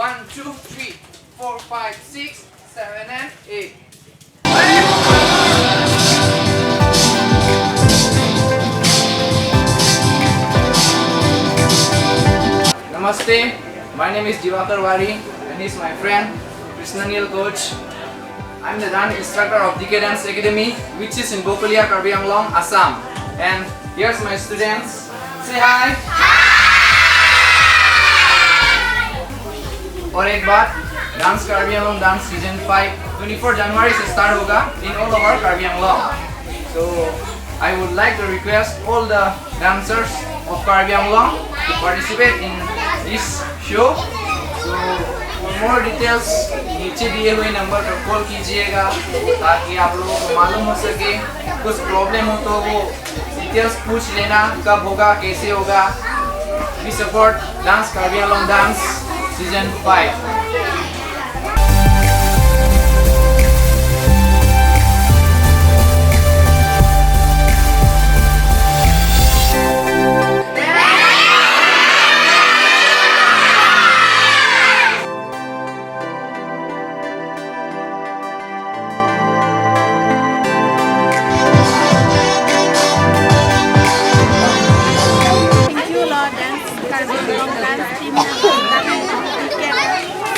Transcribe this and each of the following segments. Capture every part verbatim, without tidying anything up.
One, two, three, four, five, six, seven, and eight. Namaste, my name is Diwakar Wari and he's my friend Krishnanil Koch. I'm the dance instructor of D K Dance Academy, which is in Bokolia, Karbi Anglong, Assam. And here's my students. Say hi. और एक बात, dance Karbi Anglong dance season five twenty four जनवरी से start होगा in all over Karbi Anglong. So I would like to request all the dancers of Karbi Anglong to participate in this show. So for more details, नीचे दिए हुए नंबर पर कॉल कीजिएगा, ताकि आप लोगों को मालूम हो सके। कुछ प्रॉब्लम हो तो वो डिटेल्स पूछ लेना, कब होगा, कैसे होगा। Please support Dance Karbi Anglong Dance Season five. Thank you lo dance, Karbi Anglong dance team na,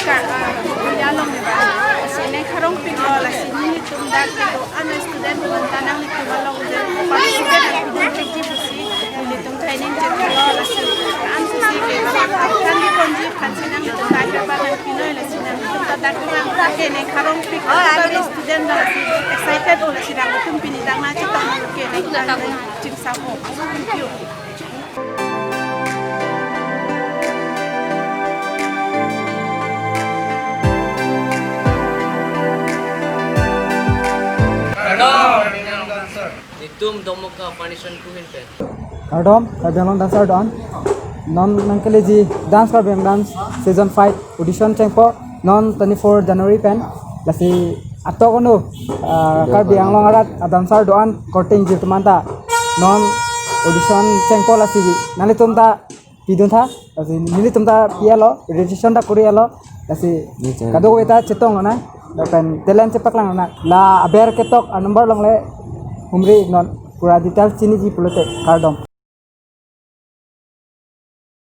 Kar-, ah, Karbi Anglong ne ba. Lasi ne kharong pik lo, lasi nelitum dak kedo-an student bonta nanglitum along je participate nangpidun thekji pusi nelitum training chek lo, lasi an pusi ke kan di ponji kan si nanglitum dak ke ba nangpinoi, lasi nanglitum ta dak ke ba ke ne kharong pik lo, student lo, lasi excited lo, lasi nanglitum pini dak nangchetong ke ne kan chingsa ho. Thank you. Kardom. Netum Domoka Foundation kuhin pen. Kardom, Karbi Anglong dancer don. Non nangkeleji Dance Karbi Anglong Dance Season five audition chengpo non twenty four January pen. Lasi atok anu, ah, Karbi Anglong arat a dancer do-an korte ingjir atum anta non audition chengpo, lasi nanglitum ta pidun tha, lasi nelitum ta pi-et lo, registration ta kori-et lo, lasi kadokave ta chetong lonang, lapen talent chepaklang lonang, la aber ketok a number along le humri iknon, pura details chiniji pulote. Kardom.